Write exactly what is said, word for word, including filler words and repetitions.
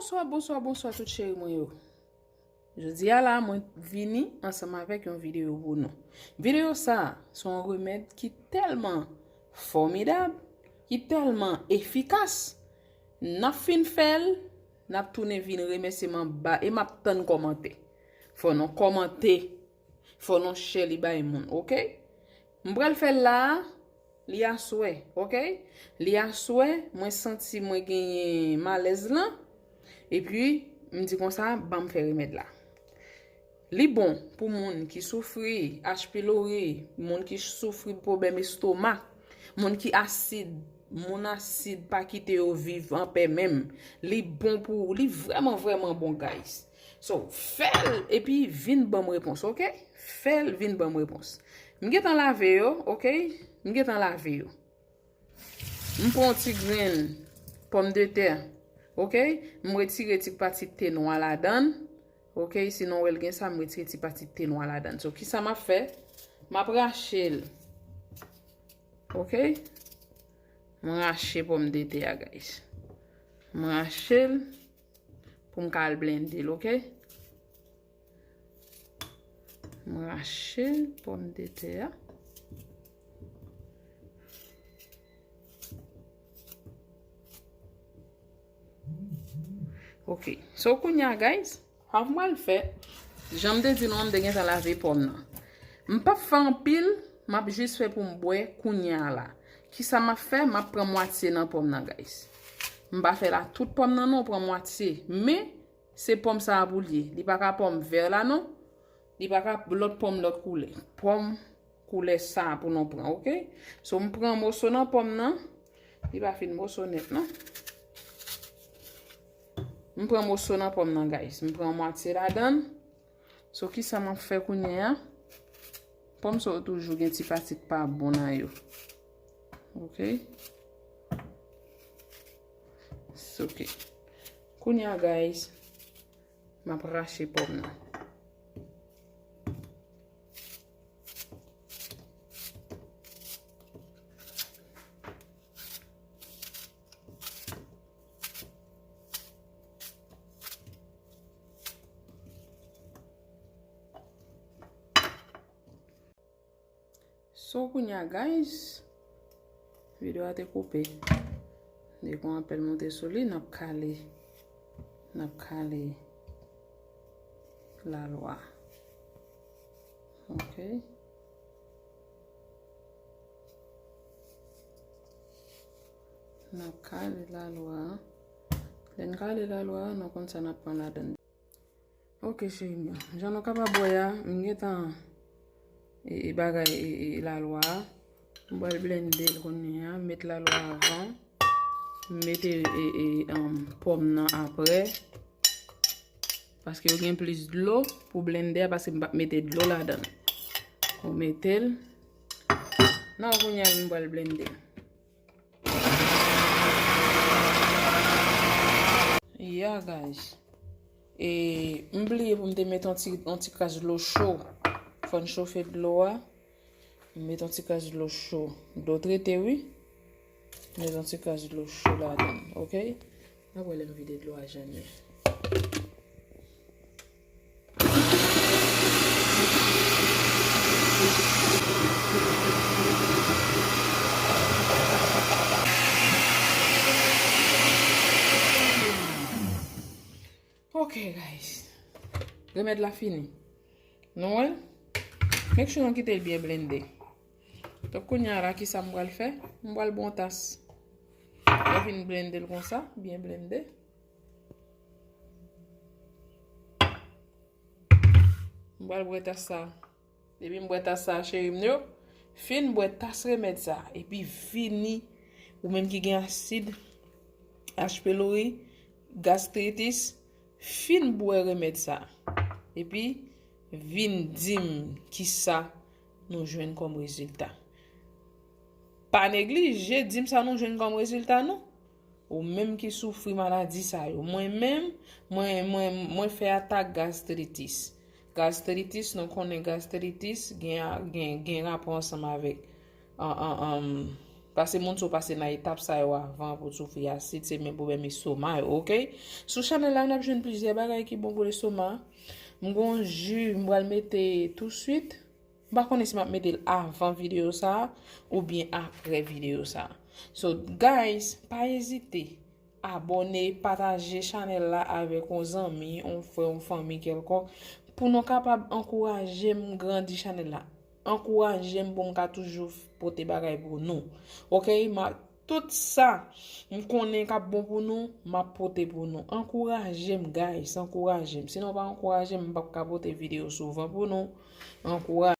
Bonswa, bonswa, bonswa tout cheri mwen yo. Jodi a la, mwen vini ansanm avèk yon videyo pou nou. Videyo sa a, se yon remèd ki tèlman fòmidab, ki tèlman efikas. N ap fin fè l, n ap tounen vin remèsye m anba e m ap tann kòmantè. Fò nou kòmante, fò nou share li bay moun, oke? M pral fè l la a, li aswè, oke? Li aswè, mwen santi mwen genyen malèz lan, epi m di konsa, ban m fè remèd la. Li bon pou moun ki soufri H. pylori, moun ki soufri pwoblèm estoma, moun ki asid, moun asid pa kite yo viv anpè menm. Li bon pou, li vrèman, vrèman bon, guys. So, fè l epi vin ban m repons, oke? Fè l vin ban m repons. M gentan lave yo, oke? M gentan lave yo. M pran yon ti grenn pòmdetè, oke? M retire ti pati te nwa ladan l, oke? Si nou wè l gen sa, m retire ti pati te nwa ladan l. So, kisa m ap fè? M ap rache l, oke? M rache pòmdetè a, guys. M rache l pou m ka al blende l, oke? M rache pòmdetè a. Ok. So, kounye a, guys, sa m pral fè, jan m te di nou an, m te gentan lave pòm nan. M p ap fè anpil, m ap jis fè pou m bwè kounye a la. Kisa m ap fè? M ap pran mwatye nan pòm nan, guys. M pa fè la tout pòm nan, non, pran mwatye. Men, se pòm sa a pou l ye. Li pa ka pòm vè la, non. Li pa ka lòt pòm lòt koulè. Pòm koulè sa a pou nou pran, oke? So, m pran moso nan pòm nan. Li pa fin moso nèt, non. M pran moso nan pòm nan, guys. M pran mwatye ladan l. So, kisa m ap fè kounye a? Pòm sa yo toujou gen ti pati k pa bon nan yo. Oke? S-, oke. Kounye a, guys, m ap rache pòm nan. So, kounye a, guys, videyo a te koupe. Depi yon apèl monte sou li, n ap kale, n ap kale lalwa. Ok. N ap kale lalwa. Lè n kale lalwa, nou konn sa n ap pran ladan l. Ok, cheri m yo. Jan nou kapab wè a, m gentan, e, e, bagay, e, e, lalwa a. M pral blende l kounye a, m met lalwa avan. M mete, e, e, um, pòm nan apre. Paske yo gen plis dlo pou blende a, paske m p ap mete dlo ladan l. Ou mete l. Nan kounye a, m pral blende l. Yeah, guys. E, m bliye pou m te met yon ti, yon ti kras dlo cho. Fò n chofe dlo a. M met yon ti kras dlo cho. Dlo trete, wi. M met yon ti kras dlo cho ladan l, ok? N ap wè lè m vide dlo a jan l ye. Ok, guys. Remèd la fini. Nou wè? Make sure nou kite l byen blende. Donk, kounye a la, kisa m pral fè? M pral bwè yon tas. Mwen fin blende l konsa, byen blende. M pral bwè tas sa. Depi m bwè tas sa, cheri m yo, fin bwè tas remèd sa. Epi vini, ou menm ki gen asid, H. pylori, gastritis, fin bwè remèd sa. Epi vin di m kisa nou jwenn kòm rezilta. Pa neglije di m sa nou jwenn kòm rezilta, non. Ou menm ki soufri maladi sa yo. Mwen menm, mwen, mwen, mwen fè atak gastritis. Gastritis, nou konnen gastritis gen, gen, gen rapò ansanm avèk, an, an, an, Paske moun sou pase nan etap sa yo avan pou soufri asid, se menm pwoblèm estoma yo, oke? Sou chanèl la, n ap jwenn plizyè bagay ki bon pou lestoma. M gon ji, m pral mete touswit. M pa konnen si m ap mete l avan videyo sa a oubyen apre videyo sa a. So, guys, pa ezite. Abòne, pataje chanèl la avèk yon zanmi, yon frè, yon fanmi kèlkonk, pou nou kapab ankouraje m grandi chanèl la. Ankouraje m pou m ka toujou pote bagay pou nou. Oke? M a, tout sa m konnen k ap bon pou nou, m ap pote pou nou. Ankouraje m, guys, ankouraje m. Si nou pa ankouraje m, m p ap ka pote videyo souvan pou nou. Ankouraje.